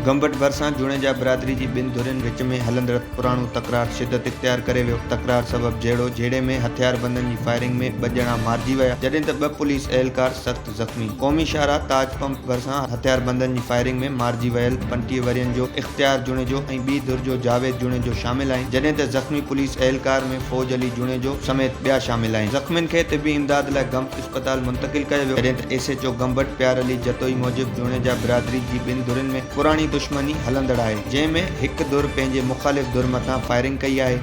گمبٽ ڀرسان جوڻيجا برادري جي ٻن ڌرين وچ ۾ هلندڙ پراڻو تڪرار شدت اختيار ڪري ويو، تڪرار سبب جهيڙو، جهيڙي ۾ هٿياربندن جي فائرنگ ۾ ٻه ڄڻا مارجي ويا، جڏهن ته ٻه پوليس اهلڪار سخت زخمي. قومي شاهراهه تاج پمپ ڀرسان هٿياربندن جي فائرنگ ۾ مارجي ويل 35 ورهين جو اختيار جوڻيجو ۽ ٻي ڌر جو جاويد جوڻيجو شامل آهن، جڏهن ته زخمي پوليس اهلڪار ۾ فوج علي جوڻيجو سميت ٻيا شامل آهن. زخمين کي طبي امداد لاء گمبٽ اسپتال منتقل ڪيو ويو، جڏهن ته S H O Gambat Pyar Ali Jatoi موجب جوڻيجا برادري جي ٻن ڌرين ۾ پراڻي دشمني هلندڙ آهي، جنهن ۾ هڪ ڌر پنهنجي مخالف ڌر مٿان فائرنگ ڪئي آهي.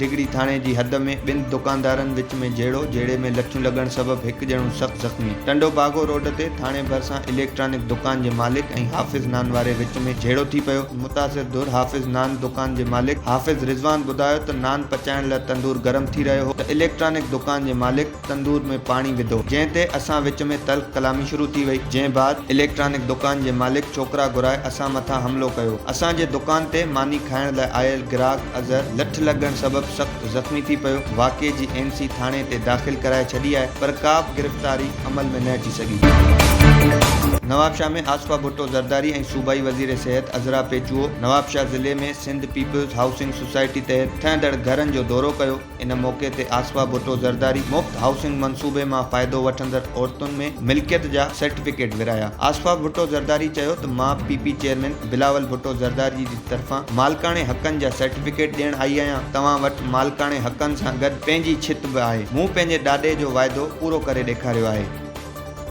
ڊگهڙي ٿاڻي جي حد ۾ ٻن دڪاندارن وچ ۾ جهيڙو، جهيڙي ۾ لٺيون لڳڻ سبب هڪ ڄڻو سخت زخمي. ٽنڊو باگو روڊ تي ٿاڻي ڀرسان اليڪٽرانڪ دڪان جي مالڪ ۽ حافظ نان واري وچ ۾ جهيڙو ٿي پيو، متاثر ڌر حافظ نان دڪان جي مالڪ حافظ رضوان ٻڌايو ته نان پچائڻ لاء تندور گرم ٿي رهيو هو ته اليڪٽرانڪ دڪان جي مالڪ تندور ۾ پاڻي وڌو جنهن تي اسان وچ ۾ تلخ ڪلامي شروع ٿي وئي جنهن بعد اليڪٽرانڪ دڪان جي مالڪ ڇوڪرا گهرائي اسان مٿان حملو ڪيو اسان جي دڪان تي ماني کائڻ لاء آيل گراهڪ اظهر لٺ لڳڻ سبب سخت زخمي ٿي پيو واقعي جي اين سي ٿاڻي تي داخل ڪرائي ڇڏي آهي پر ڪا به گرفتاري عمل ۾ نه اچي سگهي. نوابشاهه ۾ آصفه ڀٽو زرداري ۽ صوبائي وزير صحت عذرا پيچوهو نوابشاهه ضلعي ۾ سنڌ پيپلز هائوسنگ سوسائٽي تحت ٺهندڙ گهرن جو دورو ڪيو. ان موقعي تي آصفه ڀٽو زرداري مفت هائوسنگ منصوبي مان فائدو وٺندڙ عورتن ۾ ملڪيت جا سرٽيفڪيٽ ورهايا. آصفه ڀٽو زرداري چيو ته مان P P chairman Bilawal Bhutto Zardari جي طرفان مالڪاڻي حقن جا سرٽيفڪيٽ ڏيڻ آئي آهيان، توهان وٽ مالڪاڻي حقن سان گڏ پنهنجي ڇت به آهي، مون پنهنجي ڏاڏي جو واعدو پورو ڪري ڏيکاريو آهي.